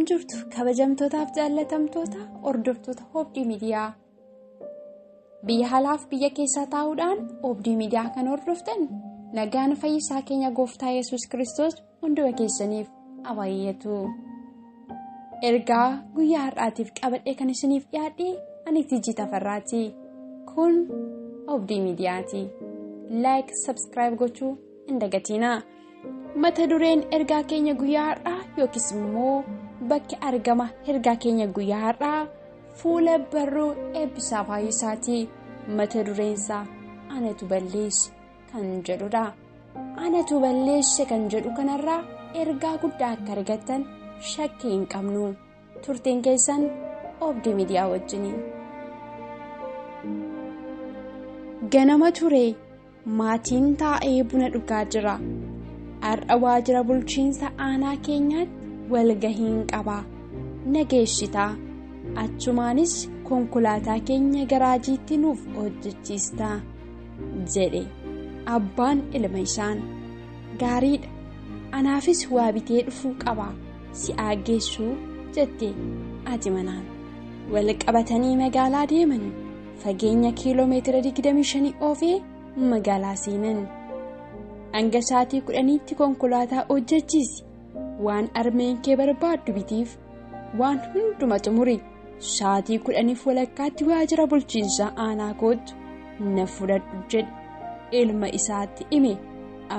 Akkam jirtu kabajamtootaaf jaallatamtoota hordoftoota Oobdii Miidiyaa. Biyya alaaf biyya keessaa taa'uudhaan Oobdii Miidiyaa kan hordoftan nagaan fayyisaa keenya gooftaa Yesuus Kiristoos hunduma keessaniif abaayatu. Ergaa guyyaa har'aatiif qabadhee kan isiniif dhiyaadhe ani Tijjii Tafarraati. Kun Oobdii Miidiyaati. Laayik sabskiraayib gochuu hin dagatinaa. Mata dureen ergaa keenya guyyaa har'aa yookiis immoo bakki argama ergaa keenya guyyaa har'aa fuula barruu Eebbisaa Faayyisaati. Mata dureensaa anatu balleesse kan jedhudha. Anatu balleesse kan jedhu kanarraa ergaa guddaa akka argattan shakkii hin qabnu. Turtiin keessan Oobdii Miidiyaa wajjiniin. Ganama ture maatiin taa'ee buna dhugaa jira. Har'a waajjira bulchiinsa aanaa keenyaatti walgahiin qaba. Nageessitaa. Achumaanis konkolaataa keenya garaajiitti nuuf hojjechiistaa jedhe abbaan ilma isaan. Gaariidha. Anaafis waa bitee dhufuu qaba. Si'aa geessuu jette ati manaan. Wal qabatanii magaalaa deeman. Fageenya kiiloomeetira 25 oofee magaalaa seenan. Hanga sa'aatii 10tti konkolaataa hojjechiisi. Waan armeen kee barbaaddu bitiif waan hunduma xumuri. Sa'aatii 10:15tti waajjira bulchiinsa aanaa kootu na fudhadhu jedhe ilma isaatti hime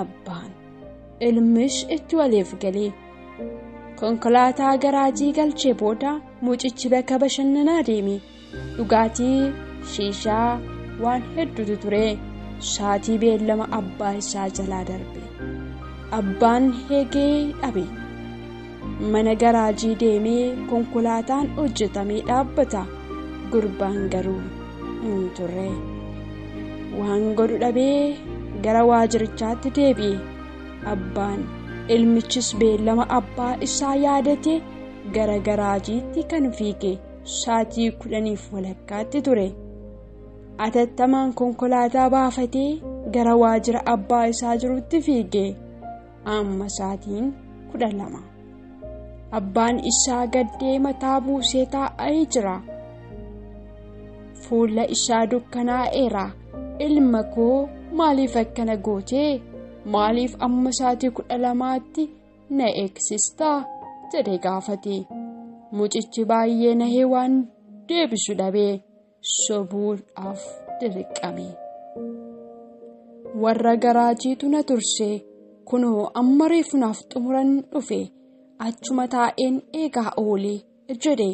abbaan. Ilmis itti waliif galee. Konkolaataa garaajii galchee booda mucichi bakka bashannanaa deeme. Dhugaatii, shiishaa waan hedduutu ture. Sa'aatii beellama abbaa isaa jalaa darbe. Abbaan eegee dhabe. Mana garaajii deemee konkolaataan hojjetamee dhaabbata. Gurbaan garuu hin turre. Waan godhu dhabee gara waajjirichaatti deebi'e. Abbaan ilmichis beellama abbaa isaa yaadate gara garaajiitti kan fiige sa'aatii 10:15tti ture. Atattamaan konkolaataa baafatee gara waajjira abbaa isaa jirutti fiige. Amma sa'aatiin 12. Abbaan isaa gaddee mataa buusee taa'ee jira. Fuula isaa dukkanaa'eera. Ilma koo maaliif akkana gootee? Maaliif amma sa'aatii 12tti na eegsistaa? Jedhee gaafate. Mucichi baay'ee nahee waan deebisu dhabee sobuudhaaf dirqame. Warra garaajiitu na turse. Kunoo amma reefu naaf xumuran dhufe. Achuma taa'een eegaa oole jedhe.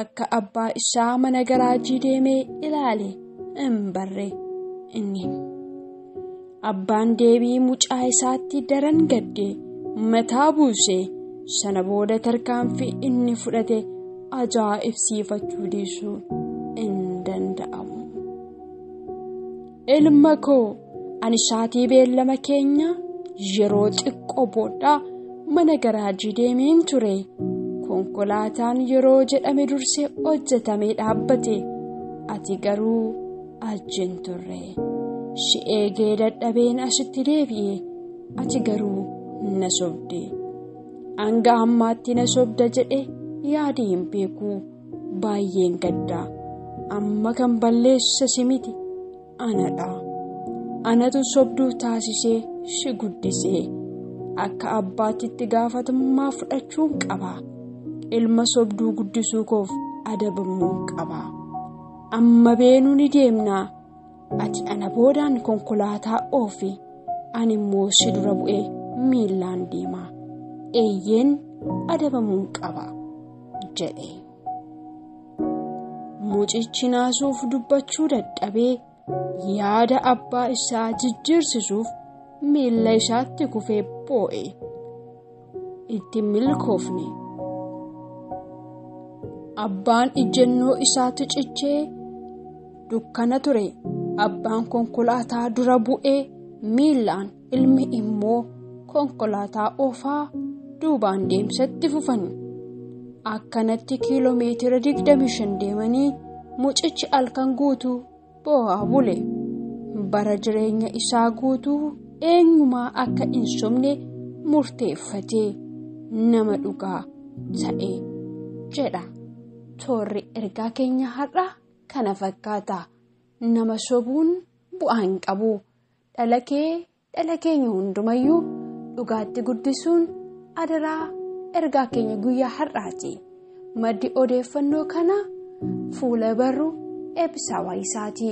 Akka abbaa isaa mana garaajii deemee ilaale hin barre inni. Abbaan deebii mucaa isaatti daran gadde mataa buuse. Sana booda tarkaanfii inni fudhate ajaa'ibsiifachuu dhiisuu hin danda'amu. Ilma koo ani sa'aatii beellama keenya yeroo xiqqoo booda mana garaajii deemeen ture. Konkolaataan yeroo jedhame dursee hojjetamee dhaabbate. Ati garuu achi hin turre. Si eegee dadhabeen asitti deebi'e. Ati garuu na sobde. Hanga ammaatti na sobda jedhe yaadee hin beeku. Baay'een gadda. Amma kan balleessa si miti anadha. Anatu sobduu taasisee si guddisee. Akka abbaatti itti gaafatamummaa fudhachuun qaba. Ilma sobduu guddisuu koof adabamuu qaba. Amma beenuu ni deemna. Ati ana boodaan konkolaataa oofi. Ani immoo si dura bu'ee miillaan deema. Eeyyeen adabamuu qaba jedhe. Mucichi naasuuf dubbachuu dadhabee yaada abbaa isaa jijjiirsisuuf miilla isaatti kufee boo'e. Itti milkoofne. Abbaan ijjennoo isaatti cichee dukkana ture. Abbaan konkolaataa dura bu'ee miillaan, ilmi immoo konkolaataa oofaa duubaan deemsatti fufan. Akkanatti kiiloomeetira 25 deemanii mucichi halkan guutuu boo'aa bule. Bara jireenya isaa guutuu eenyumaa akka hin sobne murteeffatee nama dhugaa ta'e. jedha. Toorri ergaa keenya har'a kana fakkaata. Nama sobuun bu'aa hin qabu. Dhala kee dhala keenya hundumayyuu dhugaatti guddisuun adaraa ergaa keenya guyyaa har'aati. Maddi odeeffannoo kanaa fuula barruu Eebbisaa Waayisaati.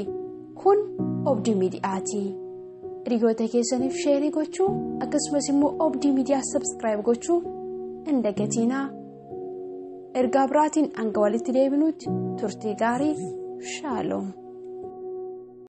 Kun Obdii Miidiyaati. Hiriyoota keessaniif sheerii gochuu akkasumas immoo Obdii Miidiyaa sabskiraayib gochuu hin dagatinaa. Ergaa biraatiin hanga walitti deebinutti turtii gaarii shaaloom.